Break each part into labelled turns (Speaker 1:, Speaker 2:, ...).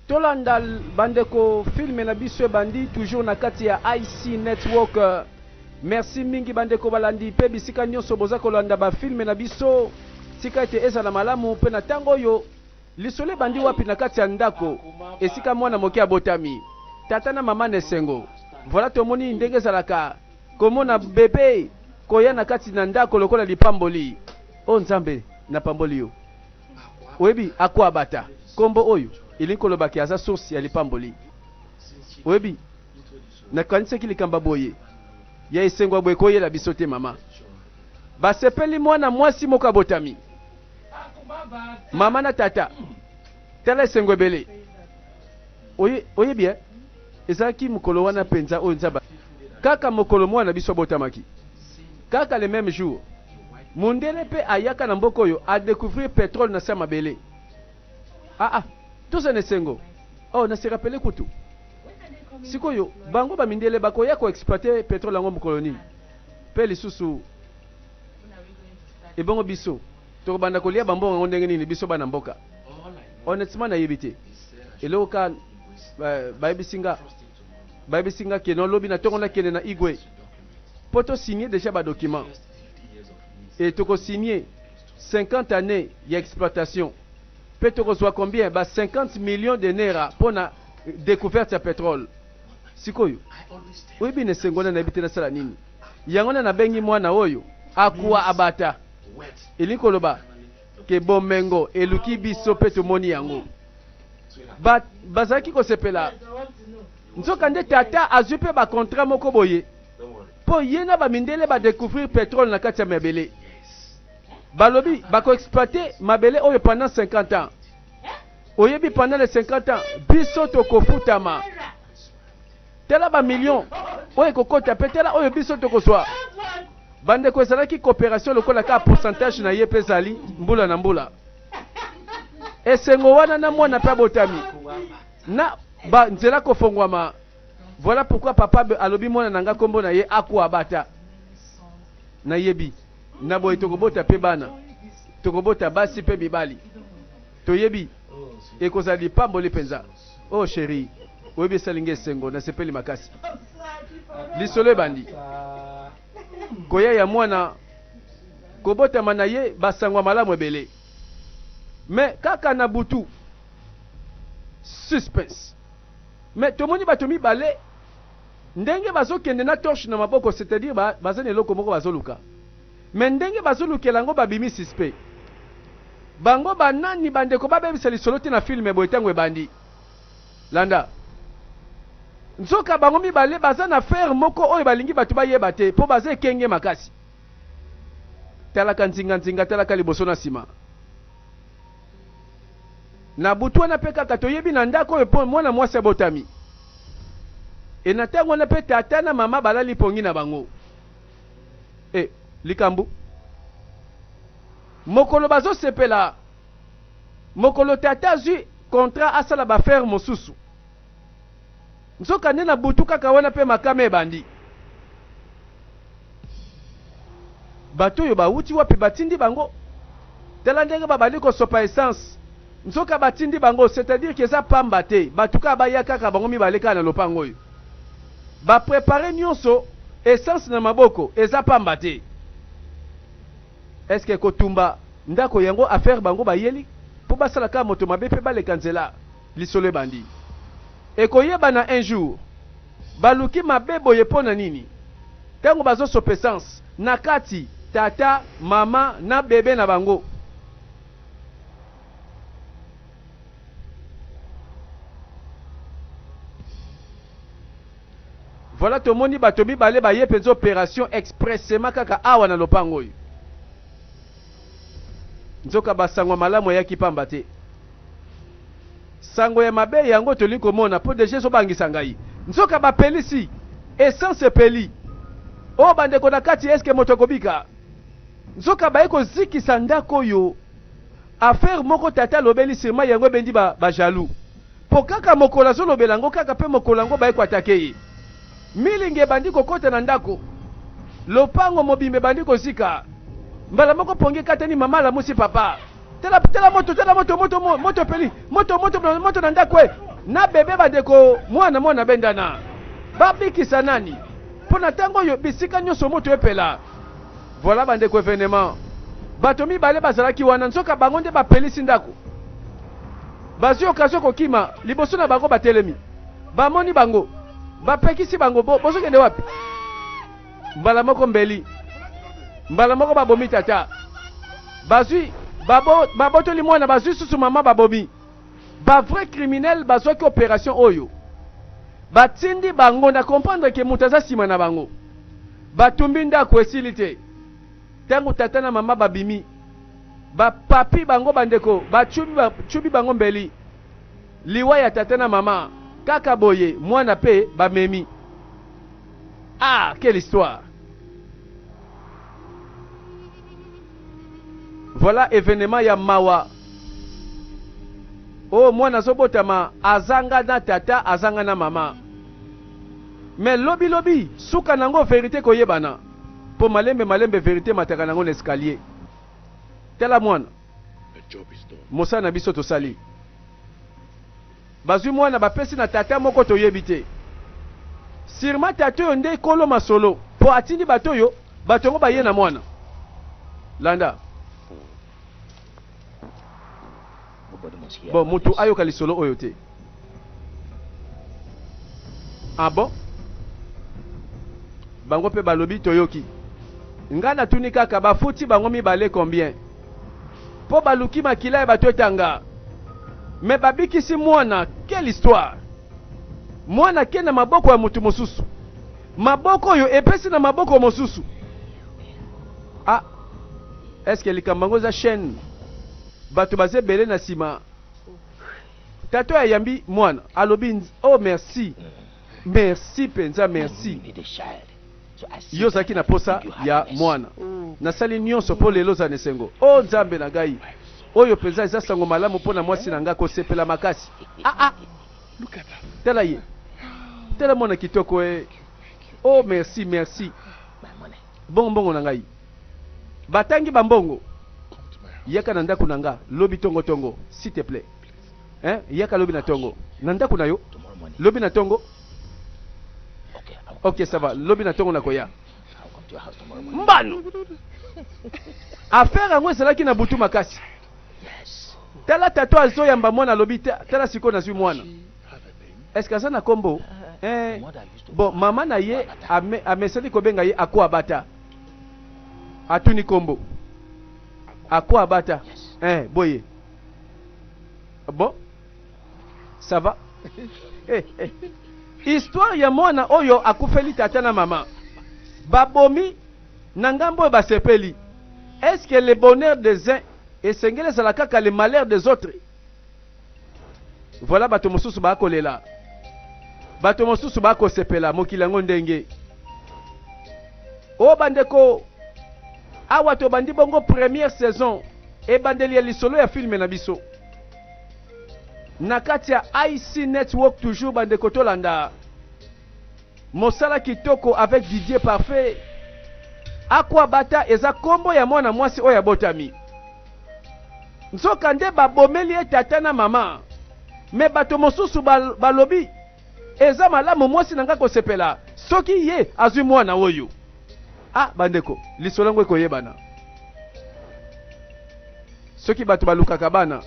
Speaker 1: Tolanda bandeko film na biso ebandi toujours na kati ya IC Network. Merci mingi bandeko balandi pe bisika nyonso boza kolanda ba film na biso. Tika ete ezala malamu pe na tango oyo lisolo ebandi wapi na kati ya ndako esika mwana moke abotami. Tata na mama na esengo. Voilà tomoni ndenge ezalaka komona bebe koya na kati na ndako lokola lipamboli. Oh Nzambe, napamboli yo. Oyebi, Akuabata, kombo oyo elingi koloba ke aza source ya lipamboli. Oyebi, nakanisaki likambo ya boye ya esengo ya boye ekoyela biso te, mama. Basepeli mwana mwasi moko abotami. Mama na tata, tala esengo ebele. Oye, oyebi, eh? Ezalaki mokolo wana mpenza oyo Nzambe, kaka mokolo mwana na biso abotamaki, kaka le meme jour, mundele mpe ayaka na mboka oyo a decouvrir petrole na se ya mabele. Ah ah, toza na esengo. Oh, na se rappeler kutu. Sikoyo, bango ba mindele bakoya ko exploiter petrole yango mokolo nini? Mpe lisusu, ebongo biso tokobanda kolia ba mbongo yango ndenge nini biso bana mboka? Honnetement nayebi te. Eloko kaka bayebisi nga, bayebisi nga que non lobi na tongo nakende na Igwe po to signer dejà ba documents et toko signer 50 annees ya exploitation pe tokozua combien ba 50 millions de naira pona decouverte ya petrole. Sikoyo oyebi na esengo wana nayebi te nasala nini. Yango wana nabengi mwana oyo Akua Abata. Elingi koloba ke bomengo eluki biso pe tomoni yango. Ba, bazalaki kosepela. Nzokande tata azwi pe ba contrat moko boye po ye na ba mindele ba decouvrir petrole na kati ya mabele. Balobi bako exploiter mabele oyo pendant 50 ans. Oyebi pendant les 50 ans biso tokofutama. Tala ba millions oyo ekokota pe tala oyo biso tokozwa. Bandeko ezalaki cooperation lokola kaka pourcentage na ye pe ezali mbula na mbula. Esengo wana na mwana pe abotami na ba nzela kofongwama. Voilà pourquoi papa alobi mwana na nga kombo na ye Akuabata. Nayebi na boye tokobota pe bana, tokobota basi pe mibali. Toyebi ekozala lipamboli penza. Oh cherie, oyebi esali nga esengo, nasepeli makasi. Lisolo ebandi. Koya ya mwana, kobotama na ye, ba sango ya malamu ebele. Mais kaka na butu, suspense. Mais tomoni bato mibale ndenge bazokende na torche na maboko, c'est-à-dire baza na eloko moko bazoluka. Mais ndenge bazolukela yango babimi suspect. Bango ba nani ba ndeko babebisa lisolo te na film boye tango ebandi. Landa. Nzoka bango mibale baza na affaire moko oyo balingi batu bayeba te po baza ekenge makasi. Talaka nzinga nzinga talaka liboso na sima. Na butu wana pe kaka toyebi na ndako oyo po mwana mwasi abotami. Et na tango wana pe tata na mama balali pongi na bango. Eh likambu mokolo bazo sepela mokolo tata azui contrat asala ba affaire mosusu nzoka nde na butu kaka wana pe makama ebandi bato oyo bawuti wapi batindi bango tala ndenge babandi kosopa essence nzoka batindi bango c'est à dire que eza pamba te bato kaka baya kaka bango mibale kaka na lopango oyo Ba preparer nionso, essence na maboko, eza pamba te. Est ce que kotumba ndako yango affaire bango bayeli po basala kaka moto mabe pe baleka nzela? Lisolo ebandi. Ekoyebana un jour. Baluki mabe boye pona nini? Tango bazo sopa essence na kati tata, mama na bebe na bango. Voilà tomoni bato mibale baye penza operation expressement kaka awa na lopango oyo. Nzoka ba sango ya malamu eyaki pamba te. Sango ya mabe yango tolingi komona po dejà ezobangisa ngai. Nzoka bapelisi essence epeli. Oh bandeko na kati est ce que moto akobika? Nzoka baye kozikisa ndako oyo. Affaire moko tata alobeli surement yango ebendi ba ba jaloux po kaka mokolo azolobela yango kaka pe mokolo yango baye ko attaquer ye. Milinga ebandi kokota na ndako. Lopango mobimba ebandi kozika. Mbala moko pongi ekatani mama alamusi papa. Tala tala moto tala moto moto moto epeli moto moto moto na ndako eh. Na bebe bandeko mwana mwana bendana. Babikisa nani? Mpo na ntango oyo bisika nyonso moto epela. Voilà bandeko evenement. Bato mibale bazalaki wana nzoka bango nde bapelisi ndako. Bazwi occasion kokima liboso na bango batelemi. Bamoni bango. Bapekisi bango bo bozokende wapi? Mbala moko mbeli. Mbala moko babomi tata. Bazwi babo, babotoli mwana bazwi susu mama babomi. Ba vrai criminel bazwaki operation oyo. Batindi bango na comprendre ke moto aza sima na bango. Batumbi ndako esili te. Tango tata na mama babimi ba papi bango bandeko ba cubi bango mbeli. Liwa ya tata na mama kaka boye mwana pe bamemi. Ah quelle histoire! Voilà evenement ya mawa. Oh mwana azobotama azanga na tata azanga na mama. Mais lobi lobi suka nango verite koyebana. Po malembe malembe verite emataka nango na escalier. Tala mwana. Mosala na biso tosali. Bazwi mwana bapesi na tata moko toyebi te. Surement tata oyo nde kolo masolo po atindi bato oyo, bato yango baye na mwana. Landa. Bon, mutu ayoka lisolo oyo te. Ah bon? Bango pe balobi toyoki. Nga natuni kaka bafuti bango mibale combien? Po baluki makila ya bato etanga. Mais babikisi mwana, quelle histoire? Mwana ake na maboko ya mutu mosusu. Maboko oyo epesi na maboko mosusu. Ah, est-ce que likambo yango eza chaîne? Bato baza ebele na sima. Tata oyo ayambi mwana alobi oh merci. Merci penza merci. Yo ozalaki na posa ya mwana. Nasali nionso po lelo ozala na esengo. Oh Nzambe na ngai! Oyo penza eza sango malamu po na mwasi na ngai akosepela makasi. Ah ah! Tala ye. Tala mwana kitoko eh. Oh merci merci. Bongo mbongo na ngai. Batangi ba mbongo. Yaka na ndako na nga lobi tongo tongo s'il te plait. Hein yaka lobi na tongo. Na ndako na yo? Lobi na tongo? Ok ça va lobi na tongo nakoya. Mbano! Affaire yango ezalaki na butu makasi. Tala tata azo yamba mwana alobi tala sikoyo nazwi mwana. Est-ce que aza na kombo? Eh, bon mama na ye amesani kobenga ye Akuabata. Atuni kombo. Akuabata. Eh, boye. Bon. Ça va? Histoire ya mwana oyo akufeli tata na mama. Babomi na ngambo oyo basepeli. Est-ce que le bonheur des uns esengeli ezala kaka le malheur des autres? Voilà bato mosusu bakolela. Bato mosusu bakosepela mokili yango ndenge. Oh bandeko, awa tobandi bongo première saison, ebandeli ya lisolo ya film na biso. Na kati ya IC Network toujours bandeko tolanda mosala kitoko avec Didier Parfait. Akwabata eza kombo ya mwana mwasi oyo abotami. Nzoka nde babomeli ye tata na mama. Mais bato mosusu balobi eza malamu mwasi na nga kosepela soki ye azwi mwana oyo. Ah bandeko, lisolo yango ekoyebana. Soki bato balukaka bana,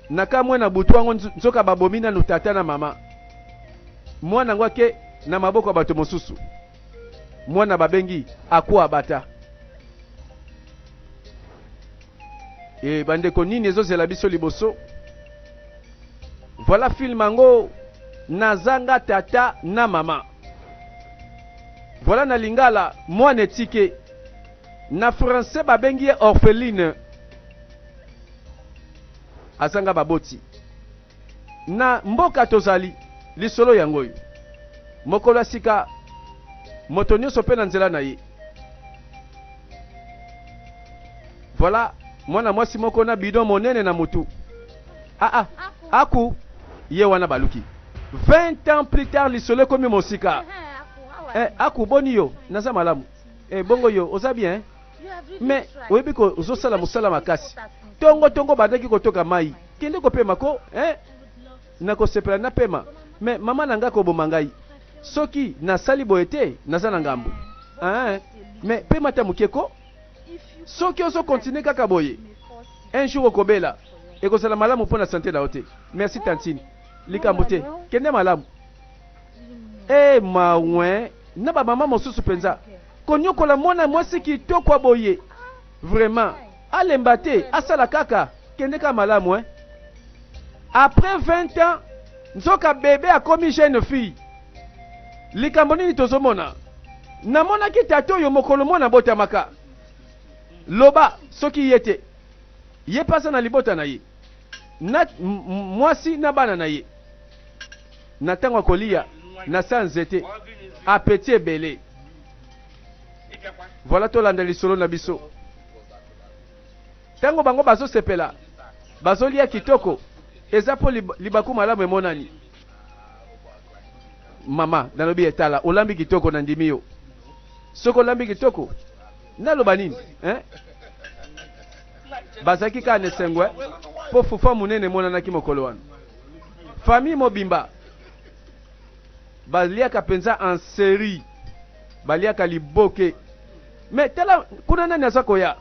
Speaker 1: nakamwe na butu yango nzoka babomi nanu tata na mama. Mwana yango ake na maboko ya bato mosusu. Mwana babengi Akuabata. E bandeko, nini ezozela biso liboso? Voilà film yango nazanga tata na mama. Voilà na lingala mwana etike. Na français babengi ye orpheline. Azanga baboti. Na mboka tozali, lisolo yango oyo. Mokolo ya sika, moto nionso pe na nzela na ye. Voilà mwana mwasi moko na bidon monene na mutu. Ah ah, Aku, ye wana baluki. 20 ans plus tard lisolo ekomi mosika. Eh, Aku boni yo? Naza malamu. Eh, bongo yo, oza bien? Mais oyebi ko ozosala mosala makasi. Tongo tongo obandaki kotoka mayi. Kende kopema ko, hein? Nakosepela napema, mais mama na ngai akoboma ngai soki nasali boye te, naza na ngambo. Eeh mais pema ata moke ko! Soki ozo continuer kaka boye, un jour okobela, ekozala malamu mpo na sante na yo te. Merci tantine. Likambo te. Kende malamu. Eh mawen na ba mama mosusu penza koniokola mwana mwasi kitoko ya boye vraiment alemba te asala kaka kende kaka malamu hein. Après 20 ans nzoka bebe akomi jeune fille likambo nini tozomona namonaki tata oyo mokolo mwana abotamaka loba soki ye te ye pe aza na libota na ye na mwasi na bana na ye na ntango ya koliya na sa nzete apeti ebele voilà tolanda lisolo na biso ntango bango bazosepela bazolia kitoko eza mpo libaku malamu emonani mama nalobi etala olambi kitoko na ndimi yo soki olambi kitoko naloba nini hein? Bazalaki kaka na esengo eh, mpo fufu ya monene emonanaki mokolo wana. Famille mobimba baliaka mpenza en serie, baliaka liboke. Mais tala kuna nani aza koya?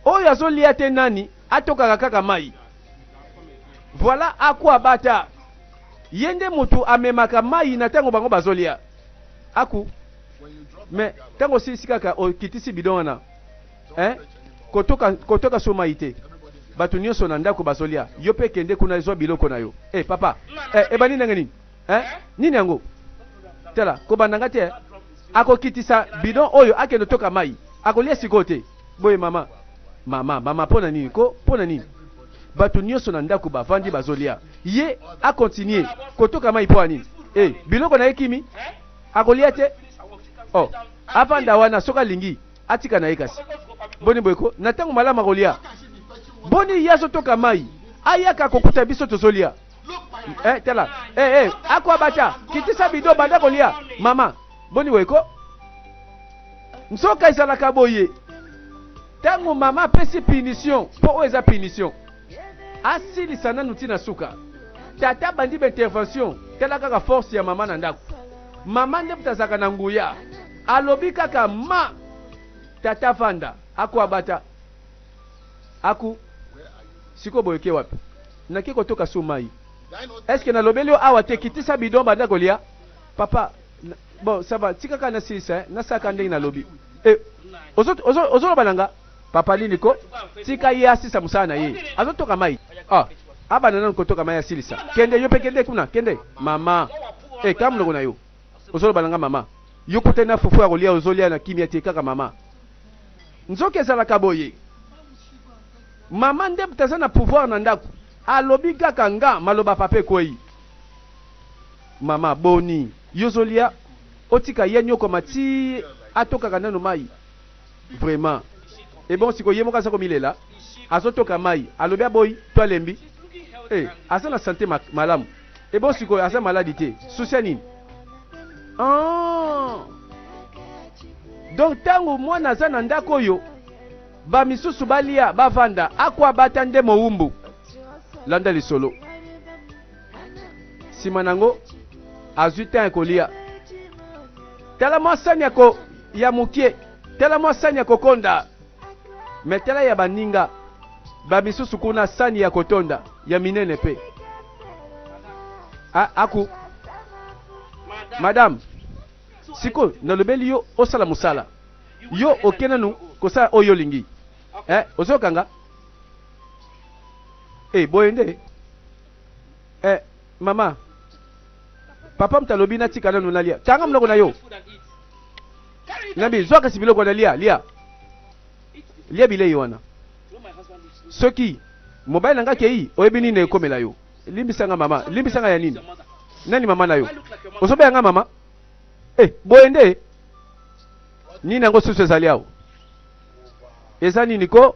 Speaker 1: Oyo azolia te nani? Atokaka kaka mai. Voilà aku abata. Ye nde mutu amemaka mai na tango bango bazolia. Aku mais tango osilisi kaka okitisi bidon wana eh kotoka kotoka so mayi te bato nyonso na ndako bazolia yo pe kende kuna zwa biloko na yo eh papa eh ebandi ndenge nini eh nini yango tala kobanda nga te eh? akokitisa bidon oyo akende toka mayi akolia sikoyo te boye mama mama mama mpo na nini ko mpo na nini bato nyonso na ndako bavandi bazolia ye akontinue kotoka mayi mpo ya nini eh biloko na ye kimi akolia te oh avanda wana soki alingi atika na ye kasi boni boye ko na ntango malamu akolia boni ye azotoka mai ayaka kokuta biso tozolia eh, tala eh, eh, ako abacha kitisa bido banda kolia mama boni boye ko nzoka ezalaka boye ntango mama apesi punition mpo oyo eza punition asilisa nanu ti na suka tata abandi ba intervention tala kaka force ya mama na ndako mama nde moto azalaka na nguya alobi kaka ma tata vanda ako abata aku sikoyo boye ke wapi nake kotoka su mai eske nalobeli yo awa te kitisa bidon banda kolia papa bon ça va tika kaka nasilisa eh, nasalaka ndenge nalobi eh, ozoloba ozo, ozo na nga Papa nini ko? Tika ye asisa musala na ye. Azo toka mayi. Ah, abanda nanu kotoka mayi asilisa. Kende yo pe kende kuna, kende. Mama. Eh, kanga munoko na yo. Ozo loba na nga mama. Yo kutani na fufu ya kolia ozo lia na kimia te kaka mama. Nzoka ezalaka boye. Mama nde moto aza na pouvoir na ndaku. Alobi kaka nga maloba papa ekweyi. Mama boni yo ozo lia otika ye aniokwama ti atokaka nanu mayi. Vraiment. Ebongo sikoyo ye moko aza komilela azotoka mayi alobi aboyi to alembi eh aza na sante malamu ebongo sikoyo aza maladi te souci ya nini ah donc tango mwana aza na ndako oyo ba misusu balia bavanda akwabata nde mowumbu landa lisolo Sima nango azui temps ya kolia. Tala mwa sani ya ko ya mukie, tala mwa sani ya kokonda. Mais tala ya baninga ba misusu kuna sani ya kotonda ya minene pe. Ah, aku madame sikoyo nalobeli yo osala mosala yo oke nanu kosala oyo olingi eh, ozokanga eh, boye nde Eh mama papa moto alobi natika nanu nalia kanga monoko na yo nabi zwa kasi biloko wana lia lia lia bilei wana soki mobali na nga akei oyebi nini ekomela yo limbisa nga mama limbisa nga ya nini nani mama na yo ozobeya nga mama eh boye nde nini yango susu ezali awa eza nini ko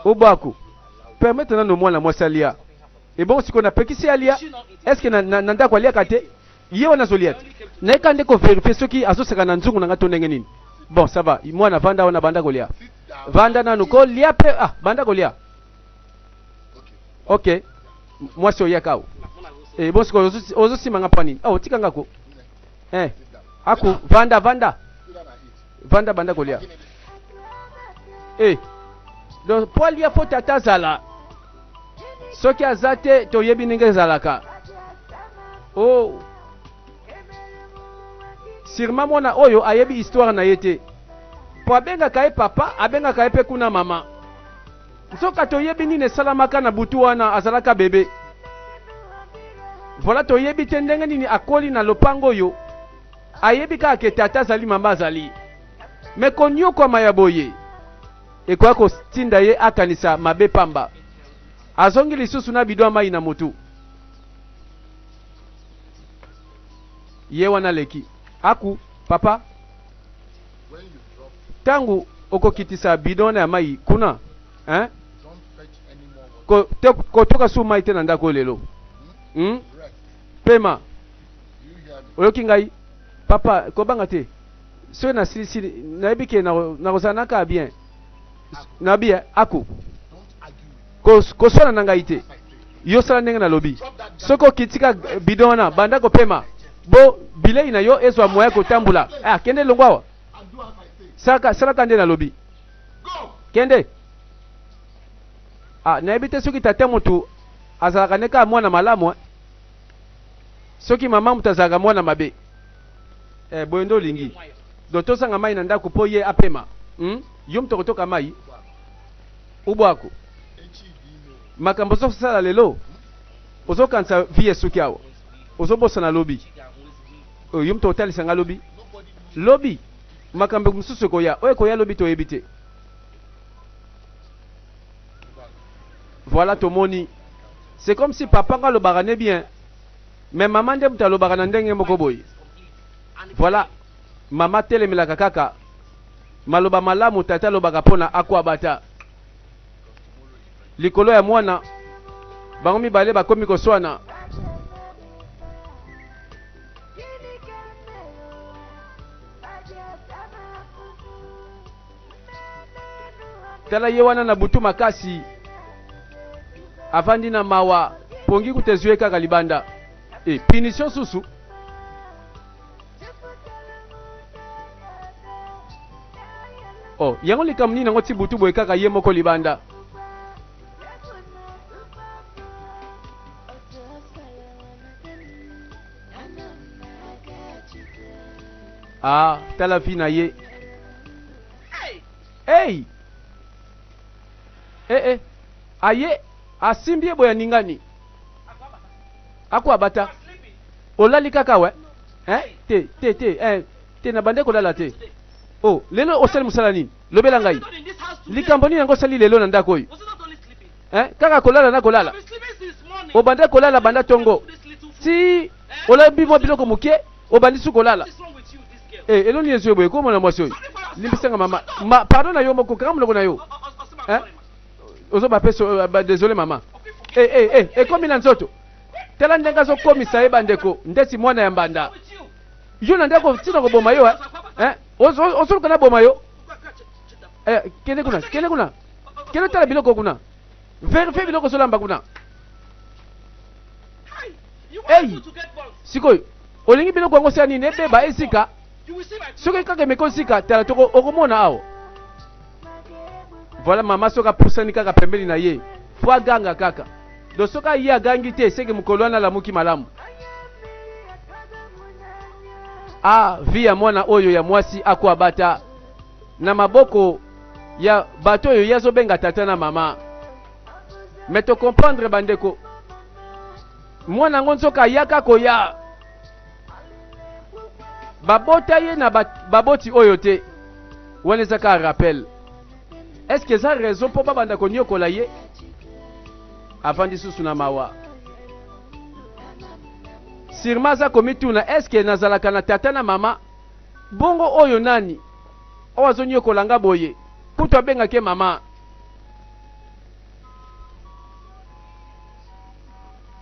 Speaker 1: Obaku permettre nanu mwana mwasi alia ebongo sikoyo napekisi ye alia est ce que na, na, na ndako aliaka te ye wana azolia te nayeka nde ko verifier soki azoseka na nzungu na nga to ndenge nini bon ça va mwana vanda wana banda kolia vanda nanu ko lia pe ah banda kolia ok. Mwasi oyo yaka awa. Eh, bon sikoyo ozosimba nga mpo nini? Oh, tika nga ko. Eh, aku vanda vanda. Vanda banda kolia. Eh, donc po alia fo tata azala. Soki aza te toyebi ndenge ezalaka. Oh. Sûrement mwana oyo ayebi histoire na ye te. Po abengaka ye papa, abengaka ye pe kuna mama. Nzoka toyebi nini esalamaka na butu wana azalaka bebe. Voilà toyebi te ndenge nini akoli na lopango oyo. Ayebi kaka ke tata azali mama azali. Mais konyokwama ya boye ekoya kotinda ye akanisa mabe pamba. Azongi lisusu na bidon ya mayi na mutu. Ye wana aleki. Aku, papa. Tango okokitisa bidon wana ya mayi kuna, hein? Ko, te, kotoka su mayi te na ndako oyo lelo. Hmm? Pema. Oyoki ngai? Papa, kobanga te. Soki nasilisi, nayebi ke nakozala na kaka bien. Nabi, eh, aku. Koswana na ngai te. Yo sala ndenge nalobi. Soki okitika bidon wana, banda kopema. Bo bilei na yo ezwa moyen kotambola. Ah, kende longwa awa. Salaka, salaka nde nalobi. Kende. Ah, nayebi te soki tata motu azalaka nde kaka mwana malamu, eh. Soki mama moto azalaka mwana mabe. Eh, boye nde olingi. Donc tozanga mai na ndako mpo ye apema. Yo moto okotoka mai? Ubwaku. Makambo ozosala lelo, ozokanisa vie esuki awa. Ozobosana lobi. Oyo yo moto otalisa nga lobi. Lobi makambo mosusu ekoya. Oyo ekoya lobi toyebi te. Voilà tomoni. C'est comme si papa ngo alobaka ne bien. Mais mama nde moto alobaka na ndenge moko boye. Voilà. Mama telemelaka kaka maloba malamu tata alobaka mpona akwabata likolo ya mwana. Bango mibale bakomi koswana. Tala ye wana na butu makasi avandi na mawa pongi kuta ezwi ye kaka libanda e punition susu. Oh, yango likambo nini yango ti butu boye kaka ye moko libanda. Ah, tala vie na ye. Hey! Eh eh, aye asimbi ye boye aningani. Ako abata. Olali kaka we? Eh? Te, te, te, eh, te na bande kolala te. Oh, lelo osali mosala nini? Lobela ngai. Likambo nini yango osali lelo na ndako oyo? Eh, kaka kolala na kolala. Obanda kolala banda tongo. Ti olambi mwa biloko moke, obandi su kolala. Eh, eloni ezwi boye komona mwasi oyo. Limbisanga mama. Ma, pardon na yo moko, kanga monoko na yo. Eh? Ozoba pe so, ba, désolé mama. Eh, eh, eh, ekomi na nzoto. Tala ndenge azokomisa ye bandeko ndeti mwana ya mbanda. Yo na ndako tina koboma yo eh? Eh? Ozoluka na boma yo? Eh, kende kuna, kende kuna. Kende tala biloko kuna. Verifie biloko ozolamba kuna. Hey! Sikoyo, olingi biloko yango osala nini? Ebeba esika. Soki kaka emeki osika, tala toko okomona awa. Voilà mama soki apusani kaka pembeni na ye, fo aganga kaka. Donc soki aye agangi te, seke mokolo wana alamuki malamu. Ah, vie ya mwana oyo ya mwasi akwabata na maboko ya bato oyo ye azobenga tata na mama. Mais to comprendre bandeko, mwana yango nzoka ayaka koya babota ye na baboti oyo te. Wana eza kaka rappel. Est-ce que eza raison mpo babanda konyokola ye? Avandi susu na mawa. Sûrement aza komituna, est-ce que nazalaka na tata na mama? Bongo oyo nani oyo azonyokola nga boye? Kutu abengaki ye mama.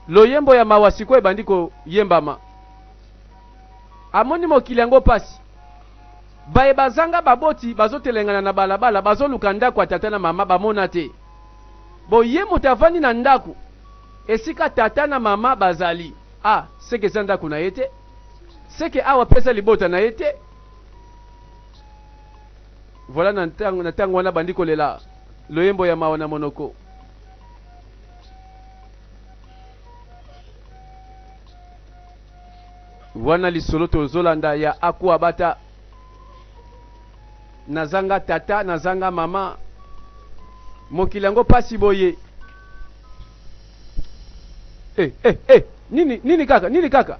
Speaker 1: Loyembo ya mawa sikoyo ebandi koyembama. Amoni mokili yango pasi. Baye bazanga baboti bazotelengana na balabala, bazoluka ndako ya tata na mama, bamona te. Bo ye moto avandi na ndako. Esika tata na mama bazali. Ah, seke eza ndako na ye te. Seke awa pe eza libota na ye te. Voilà na ntango na ntango wana bandi kolela loyembo ya mawa na monoko. Wana lisolo tozolanda ya Akuabata. Nazanga tata, nazanga mama. Mokili yango pasi boye. Eh, eh, eh, nini, nini kaka, nini kaka?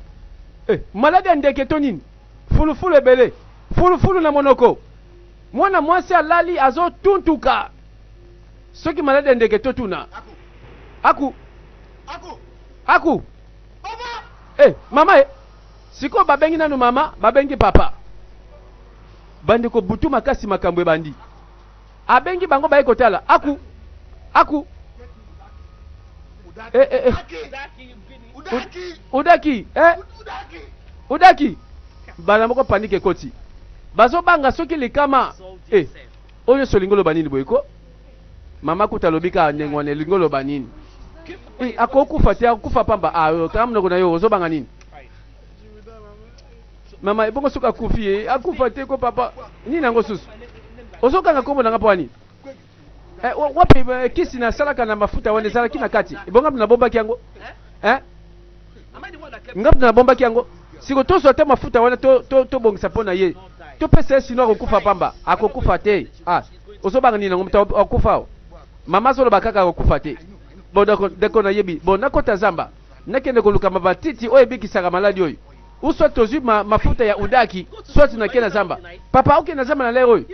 Speaker 1: Eh, maladi ya ndeke to nini? Fulufulu ebele, fulufulu na monoko. Mwana mwasi alali azotuntuka. Soki maladi ya ndeke totuna. Aku.
Speaker 2: Aku.
Speaker 1: Aku.
Speaker 2: Papa.
Speaker 1: Eh, mama eh. Sikoyo babengi nanu mama, babengi papa. Bandeko butu makasi makambo ebandi. Abengi bango baye kotala. Aku. Aku. Eh, eh, eh.
Speaker 2: Udaki.
Speaker 1: Udaki. Eh.
Speaker 2: Udaki.
Speaker 1: Udaki. Bala moko panike ekoti. Bazobanga soki likama. Eh. Oyo nyonso olingi oloba nini boye ko? Mama kuta alobi kaka ndenge wana elingi oloba nini? Eh, akokufa te, akokufa pamba. Ah, kanga monoko na yo, ozobanga nini? Mama, ebongo soki akufi ye, akufa te ko papa. Nini yango susu? Ozokanga kombo na nga mpo ya nini? Eh, wapi eh, kisi nasalaka na mafuta wana ezalaki na kati? Ebongo ngapi nabombaki yango? Eh? Ngapi nabombaki yango? Siko tozwa ata mafuta wana tobongisa to, to mpo na ye. Topesa ye sino akokufa pamba. Akokufa te. Ah, ozobanga nini yango moto akufa o? Mama azoloba kaka akokufa te. Bon, deko nayebi. Bon, nakota zamba. Nakende koluka matiti oyo ebikisaka maladi oyo. Ou soit tozwi ma, mafuta ya udaki, soit nake na zamba. Papa, okende na zamba na lere oyo?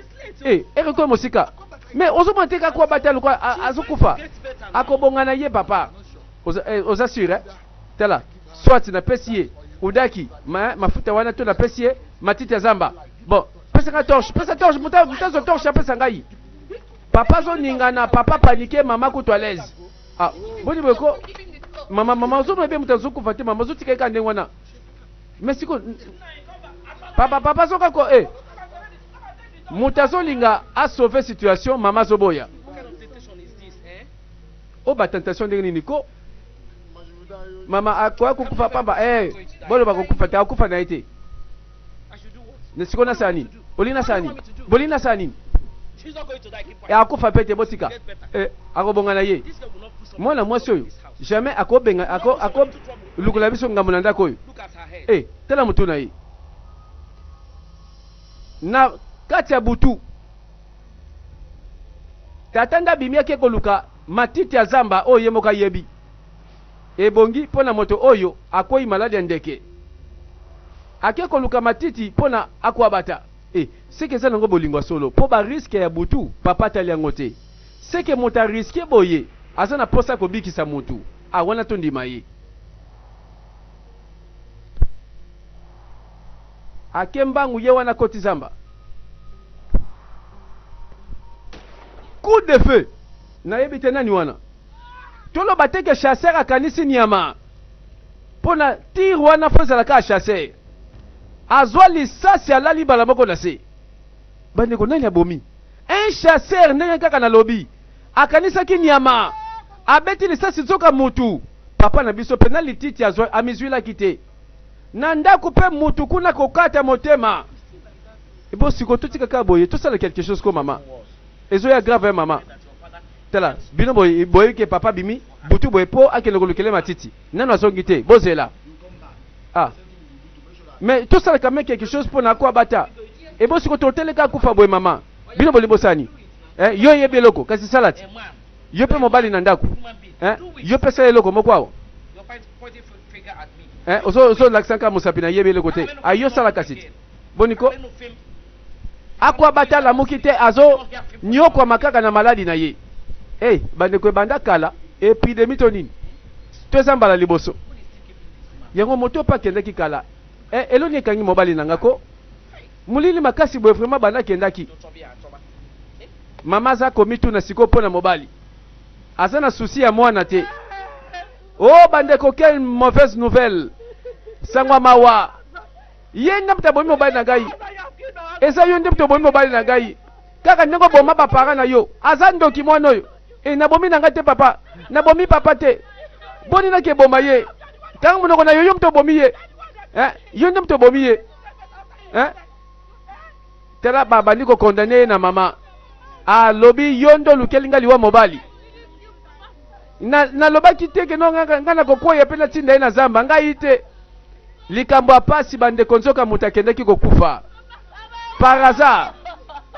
Speaker 1: Eh, ere koyo mosika. Mais ozomona te kaka abata lokola azokufa. Akobonga na ye papa. Oza, eh, oza sûr eh? Tala, soit napesi ye udaki ma, mafuta wana to napesi ye matiti ya zamba. Bon, pesa nga torche, pesa torche, moto azwa torche apesa ngai. Papa azoningana, papa panique, mama kutu à l'aise. Ah, boni boye ko mama mama ozomona be moto azokufa te mama ozotika ye kaka ndenge wana mais siko papa papa azoka ko eh moto azolinga asauve situation mama azoboya oyo batentation ndenge nini ko mama akoya kokufa pamba eh boloba kokufa te akufa na ye te na sikoyo nasala nini olingi nasala nini bolingi nasala nini e akufa mpe te botika e akobonga na ye mwana mwasi oyo jamais akobenga akolukola biso ngambo na ndako oyo e tala motu na ye na kati ya butu tata nde abimi ake koluka matiti ya zamba oyo ye moko ayebi ebongi mpo na moto oyo akwei maladi ya ndeke. Ake koluka matiti mpo na akwabata. Eh, seke eza nango bolingo ya solo mpo ba risque ya butu papa atali yango te. Seke moto a risque boye aza na posa ya kobikisa mutu. Ah wana tondima ye. Ake mbangu ye wana akoti zamba. Coup de feu! Nayebi te nani wana. Toloba te ke chasseur akanisi nyama. Mpo na tir wana fo ezala kaka chasseur. Azwa lisasi alali mbala moko na se. Bandeko nani abomi? Un chasseur ndenge kaka nalobi. Akanisaki nyama. Abeti lisasi nzoka mutu. Papa na biso pe na lititi azwa amizwilaki te. Na ndako pe mutu kuna kokata motema. Ebo siko totika kaka boye tosala quelque chose ko mama. Ezoya grave hein mama. Tala bino boye boyebi ke papa abimi butu boye po akende kolukela ye matiti nanu azongi te bozela ah mais tosala quand même quelque chose pona ako abata ebo siko toteleka akufa boye mama bino bolingi bosala nini eh, yo yebi eloko kasi sala ti yo pe mobali na ndako eh, yo pe sala eloko moko awa eh, ozolakisa ozo kaka mosapi na yebi eloko te ah, yo sala kasi ti boni ko Akwabata alamuki te azo niokwama kaka na maladi na ye. Hey, bandeko ebanda kala epidemie to nini? To eza mbala liboso. Yango moto pe akendaki kala. Eh, eloni ekangi mobali na nga ko? Molili makasi boye vraiment banda akendaki. Mama aza komituna sikoyo mpo na mobali. Aza na souci ya mwana te. Oh bandeko quelle mauvaise nouvelle. Sango ya mawa. Ye nde moto abomi mobali na ngai. Eza yo nde moto obomi mobali na ngai. Kaka ndenge oboma ba parents na yo. Aza ndoki mwana oyo. E nabomi na ngai te papa. Nabomi papa te. Boni nake boma ye. Kanga monoko na yo, yo moto obomi ye. Eh, yo nde moto obomi ye. Eh? Tala babandi ko condamner ye na mama. Alobi yo nde olukeli nga liwa mobali. Na nalobaki te ke no nga nga nakokweya mpe natinda ye na zamba ngai te. Likambo ya pasi bandeko nzoka moto akendaki kokufa par hasard.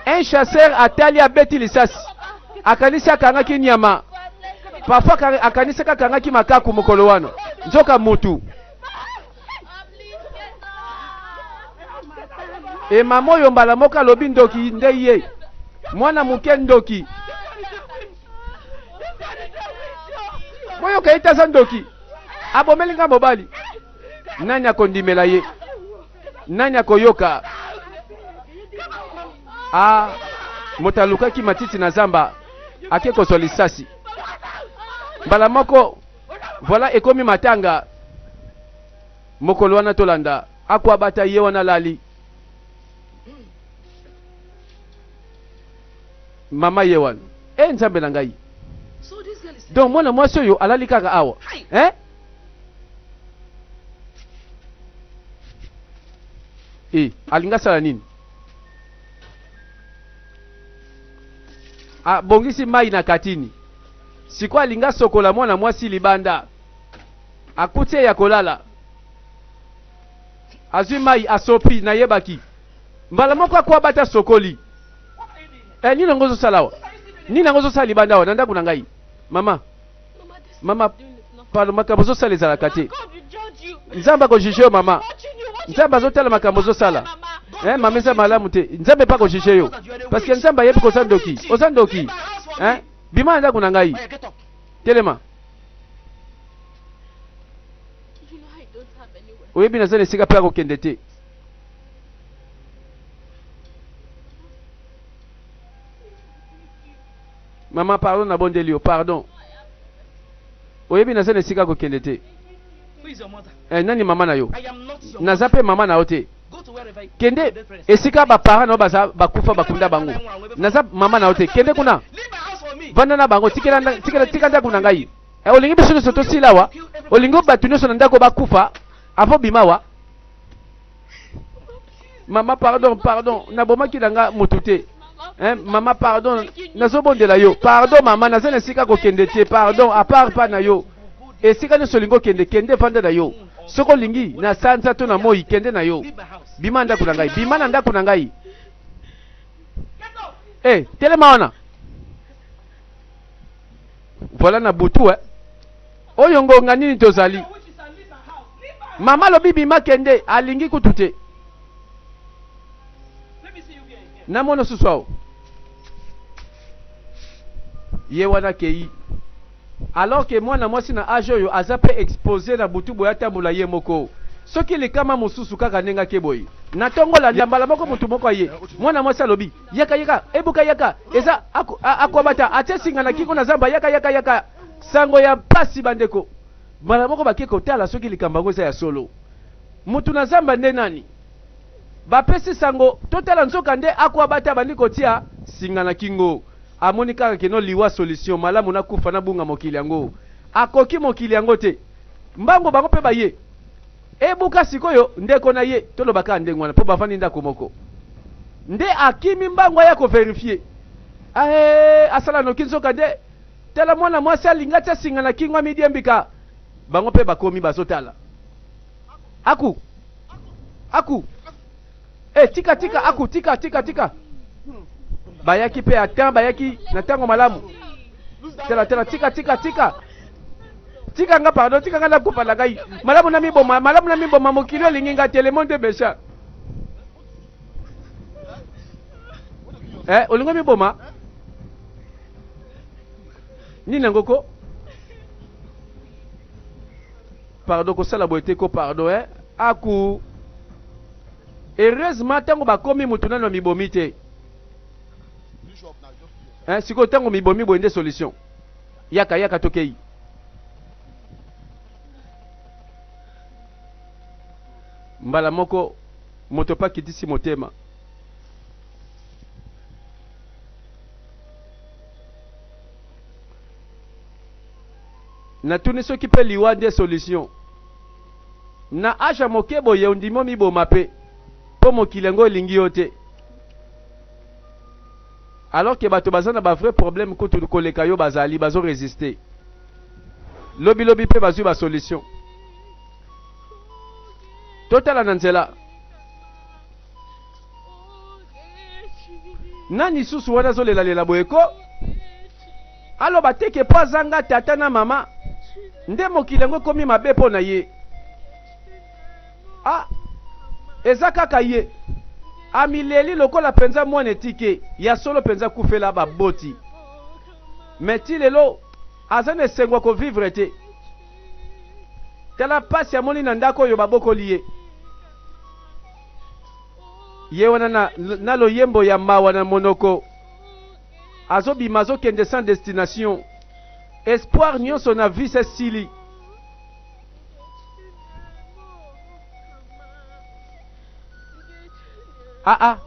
Speaker 1: Un chasseur atali abeti lisasi akanisi akangaki nyama parfois akanisaki akangaki makaku mokolo wana nzoka mutu. E mama oyo mbala moko alobi ndoki nde ye mwana moke ndoki. Boyoka ye te aza ndoki abomeli nga mobali. Nani akondimela ye? Nani akoyoka? A moto alukaki matiti na zamba ake kozwa lisasi mbala moko. Voilà ekomi matanga mokolo wana tolanda akwabata ye wana alali mama ye wana e nzambe na ngai donc mwana mwasi oyo alali kaka awa eh? E alingi asala nini? Abongisi mai na katini Sikoyo alingi asokola mwana mwasi libanda. Akuti ye ya kolala. Azwi mayi asopi, nayebaki. Mbala moko akwabata asokoli. Eh, nini yango ozosala awa? Nini yango ozosala libanda awa na ndako na ngai? Mama, mama, pardon, makambo ozosala ezalaka te. Nzambe akojuge yo mama. Nzambe azotala makambo ozosala. Eh, mama eza malamu te. Nzambe mpe akojuge yo. Parce que Nzambe ayebi koza ndoki. Oza ndoki. Eh? Bima na ndako na ngai. Telema. Oyebi naza na esika mpe akokende te. Mama pardon nabondeli yo pardon. Oyebi naza na esika kokende te. Eh, nani mama na yo? Naza mpe mama na yo te. Kende esika ba parents na yo baza bakufa bakunda bango. Naza mama na yo te. Kende kuna. Vanda na bango tikela tikela tika ndako na ngai. Eh, olingi biso nyonso tosila awa? Olingi bato nyonso na ndako bakufa avant bima awa? Mama pardon, pardon, nabomaki na nga motu te. Hein, mama pardon, nazobondela yo. Pardon mama, naza na esika kokende te. Pardon, à part pa na yo. Esika nyonso olingi okende, kende vanda na yo. Soki olingi na sanza to na moi, kende na yo. Bima ndako na ngai, bima na ndako na ngai. Eh, telema wana. Voilà na butu eh. Oyo ngonga nini tozali? Mama alobi bima kende, alingi kutu te. Namona susu awa. Ye wana kei. Alors que mwana mwasi na age oyo aza pe expose na butu boye atambola ye moko. Soki likama mosusu kaka ndenge ake boye. Na tongo landa mbala moko mutu moko aye. Mwana mwasi alobi yaka yaka ebuka yaka eza akwabata atie singa na kingo na zamba yaka yaka yaka. Sango ya pasi bandeko. Mbala moko bake kotala soki likambo yango eza ya solo. Mutu na zamba nde nani? Bapesi sango totala nzoka nde akwabata abandi kotia singa na kingo. Amoni kaka que no liwa solution, malamu nakufa nabunga mokili yango. Akoki mokili yango te. Mbango bango pe baye. Ebuka sikoyo ndeko na ye, toloba kaka ndenge wana po bavandi ndako moko. Nde akimi mbango aya ko verifier. Ahee asala noki nzoka nde tala mwana mwasi alingi atia singa na kingo amidiembika. Bango pe bakomi bazotala. Aku! Aku! Eh tika tika aku tika tika tika. Bayaki pe à temps bayaki na tango malamu. Tala tala tika tika tika. Tika nga pardon tika nga nakufa na ngai. Malamu na miboma malamu na miboma mokili olingi nga te le monde est méchant. Eh olingo miboma? Nini yango ko? Pardon kosala boye te ko pardon eh aku. Heureusement tango bakomi mutu nanu amibomi te. Hein sikoyo tango mibomi boye nde solution. Yaka yaka tokeyi. Mbala moko moto pe akitisi motema. Natuni soki pe liwa nde solution? Na age ya moke boye ondimi omiboma pe po mokili yango elingi yo te? Alors que bato baza na ba vrai problème kutu koleka yo bazali bazo resister. Lobi lobi pe bazui ba solution. Totala na nzela. Nani susu wana azolela lela boye ko? Aloba te ke po azanga tata na mama nde mokili yango ekomi mabe po na ye. Ah! Eza kaka ye. Amileli lokola penza mwana etike. Ya solo penza akufela ba boti. Mais ti lelo aza na esengo ya ko vivre te. Tala pasi amoni na ndako oyo babokoli ye. Ye wana na, na loyembo ya mawa na monoko. Azo bima azo kende sans destination. Espoir nionso na vie se sili. Ah ah.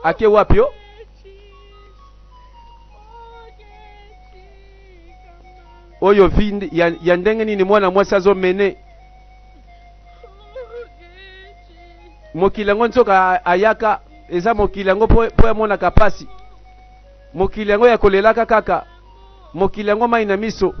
Speaker 1: Ake wapi yo? Oyo vie ya, ya ndenge nini mwana mwasi azo mene? Mokili yango nzoka ayaka eza mokili yango po, po amonaka pasi. Mokili yango ya kolelaka kaka. Mokili yango mai na miso.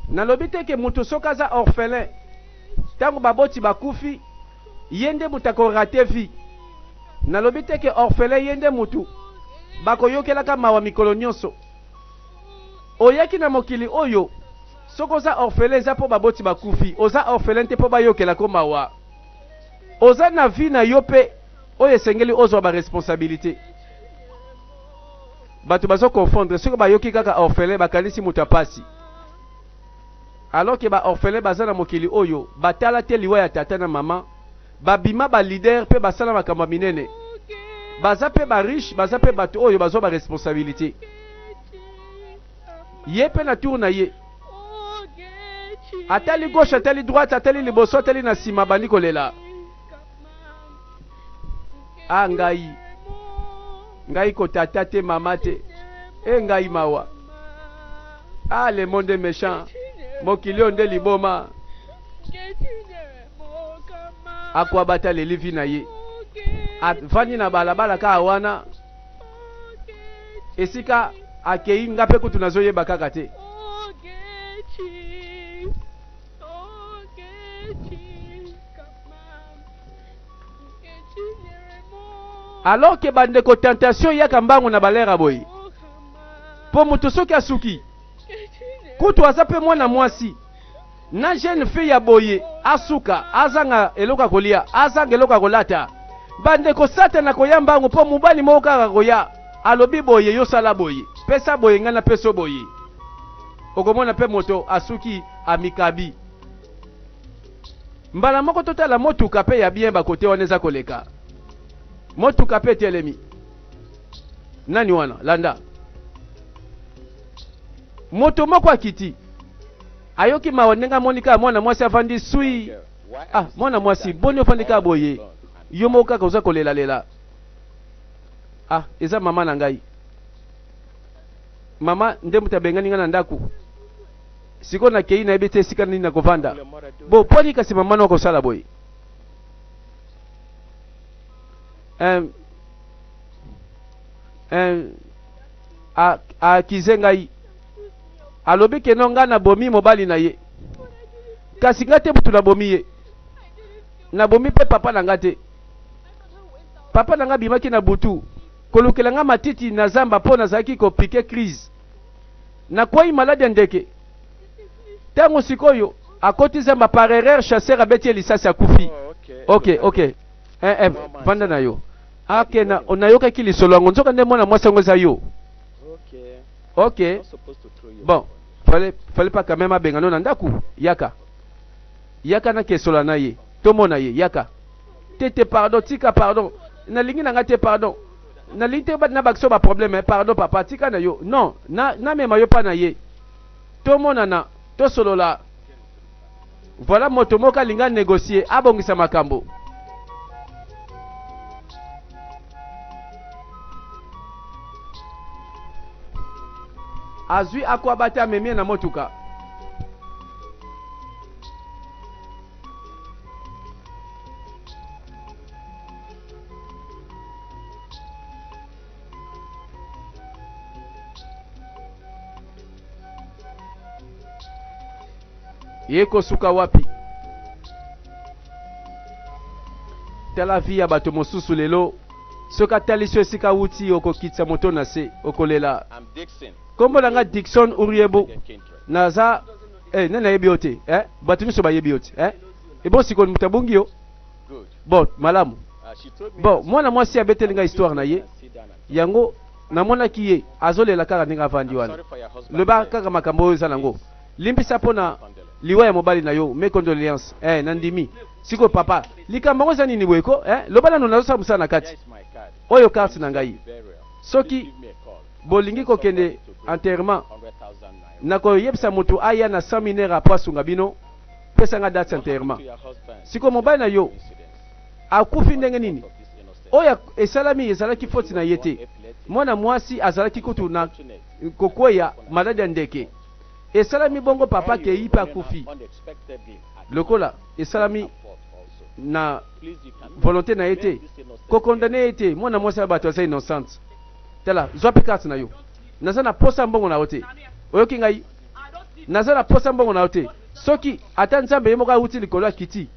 Speaker 1: Nalobi te ke mutu soki aza orphelin tango baboti bakufi ye nde mutu ako rater vie. Nalobi te ke orphelin ye nde mutu bakoyokelaka mawa mikolo nionso. Oyaki na mokili oyo soki oza orphelin eza po baboti bakufi, oza orphelin te po bayokelako mawa. Oza na vie na yo pe oyo esengeli ozwa ba responsabilites. Bato bazo confondre soki bayoki kaka orphelin bakanisi moto ya pasi alors que ba orphelin baza na mokili oyo batala te liwa ya tata na mama babima ba leader pe basala makambo ya minene baza pe ba riche baza pe bato oyo bazwa ba responsabilite ye pe na tour na ye atali gauche atali droite atali liboso atali na sima abandi kolela Ah ngai ngai ko tata te mama te eh ngai mawa ah le monde est méchant mokili oyo nde liboma akwabata leli vi na ye avandi na balabala kaka wana esika akei nga mpe kutu nazoyeba kaka te Alors que ba ndeko tentation eyaka mbangu na ba l'heure ya boye. Po moto soki asuki kutu aza pe mwana mwasi na jeune fille ya boye asuka azanga eloko ya kolia azanga eloko ya kolata ba ndeko satana akoya mbangu po mobali moko kaka akoya alobi boye yo sala boye pesa boye ngai napeso boye okomona pe moto asuki amikabi Mbala moko totala motuka pe ya bien ba kote wana eza koleka. Motuka pe etelemi. Nani wana? Landa. Moto moko akiti. Ayoki mawa ndenge amoni kaka mwana mwasi avandi sui. Ah, mwana mwasi, boni ofandi kaka boye? Yo moko kaka oza kolelalela. Ah, eza mama na ngai. Mama nde moto abengani ngai na ndako. Sikoyo nakeyi nayebi te esika nini nakovanda. Bo mpo nini kasi mama no akosala boye? Eh, eh, a, a-accuser ngai alobi ke no ngai nabomi mobali na ye kasi ngai te moto nabomi ye nabomi mpe papa na ngai te papa na ngai abimaki na butu kolukela ngai matiti na zamba mpo nazalaki kopike crise Nakwei maladi ya ndeke. Tango sikoyo akoti zamba par erreur chasseur abeti ye lisasi akufi. Ok ok eh eh vanda na yo. Ok na nayokaki lisolo yango nzoka nde mwana mwasi yango eza yo. Ok bon fallait fallait pas quand même abenga no na ndaku yaka yaka na kesola na ye tomona ye yaka te te pardon tika pardon. Nalingi na nga te pardon. Nalingi te na bakisa ba problème eh, pardon papa tika na yo. Non, na namema yo pa na ye. Tomonana, tosolola. Voilà moto moko alinga négocier, abongisa makambo. Azwi akwaba te amemi ye na motuka. Ye kosuka wapi? Tala vie ya bato mosusu lelo, soki atalisi yo esika awuti, okokitisa moto na se, okolela. Kombo na nga Dickson Uriebu, naza eh, nani ayebi yo te eh? Bato nyonso bayebi yo te eh? Ebo sikoyo moto abungi yo? Bon, malamu. Bon, mwana mwasi abeteli nga histoire na ye, yango namonaki ye azolela kaka ndenge avandi wana. Loba kaka makambo oyo eza nango. Limbisa mpo na liwa ya mobali na yo, mes condoleances. Eh, nandimi. Sikoyo papa, likambo yango eza nini boye ko? Eh, loba nanu nazosala mosala na kati. Oyo carte na ngai. Soki bolingi kokende enterrement, nakoyebisa moto aya na 100 minera po asunga bino. Pesa nga date ya enterrement. Sikoyo mobali na yo akufi ndenge nini? Oyo esalami ezalaki faute na ye te. Mwana mwasi azalaki kutu na kokweya maladi ya ndeke. Esalami bongo papa akeyi pe akufi. Lokola esalami na volonte na ye te, ko condamner ye te. Mwana mwasi ya batu aza innocente. Tala, zwa pe carte na yo. Naza na posa mbongo na yo te. Oyoki ngai? Naza na posa mbongo na yo te. Soki ata Nzambe ye moko awuti likolo akiti,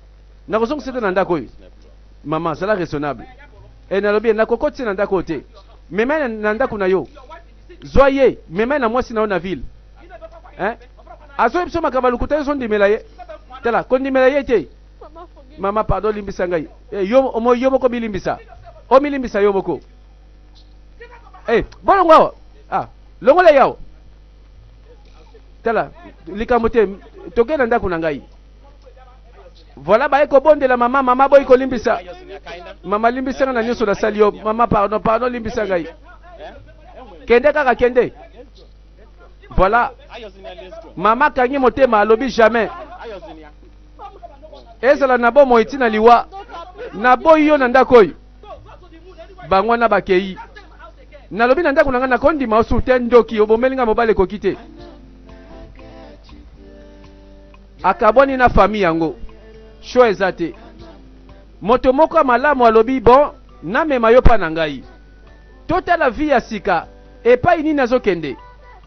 Speaker 1: nakozongisa te na ndako oyo. Mama, zala raisonnable. Eh, nalobi ye, nakokotisa ye na ndako oyo te. Mema ye na ndako na yo. Zwa ye, mema ye na mwasi na yo na ville. Hein? Azoyebisa yo makambo ya lokuta, yo ozondimela ye. Tala, kondimela ye te. Mama, pardon, limbisa ngai. Eh, yo, omo, yo moko milimbisa. Omilimbisa yo moko. Eh, bolongwa awa. Ah, longola ye awa. Tala, likambo te, tokei na ndako na ngai. Voilà, baye kobondela mama, mama boyi kolimbisa. Mama limbisa nga na nyonso nasali yo. Mama pardon, pardon limbisa ngai. Kende kaka kende. Voilà. Mama kangi motema alobi jamais. Ezala na bomoi ti na liwa. Naboyi yo na ndako oyo. Bango wana bakei. Nalobi na ndako na ngai nakondima yo sur te ndoki obomeli ngai mobali ekoki te. Akabwani na famille yango. Choix eza te. Moto moko ya malamu alobi bon namema yo pa na ngai. Totala vie ya sika epai nini azokende.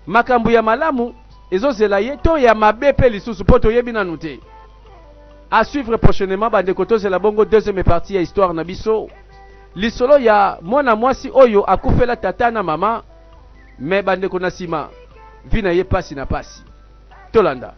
Speaker 1: Makambo ya malamu ezozela ye to ya mabe pe lisusu po toyebi nanu te. À suivre prochainement bandeko tozela bongo deuxième partie ya histoire na biso. Lisolo ya mwana mwasi oyo akufela tata na mama mais bandeko na sima vie na ye pasi na pasi. Tolanda.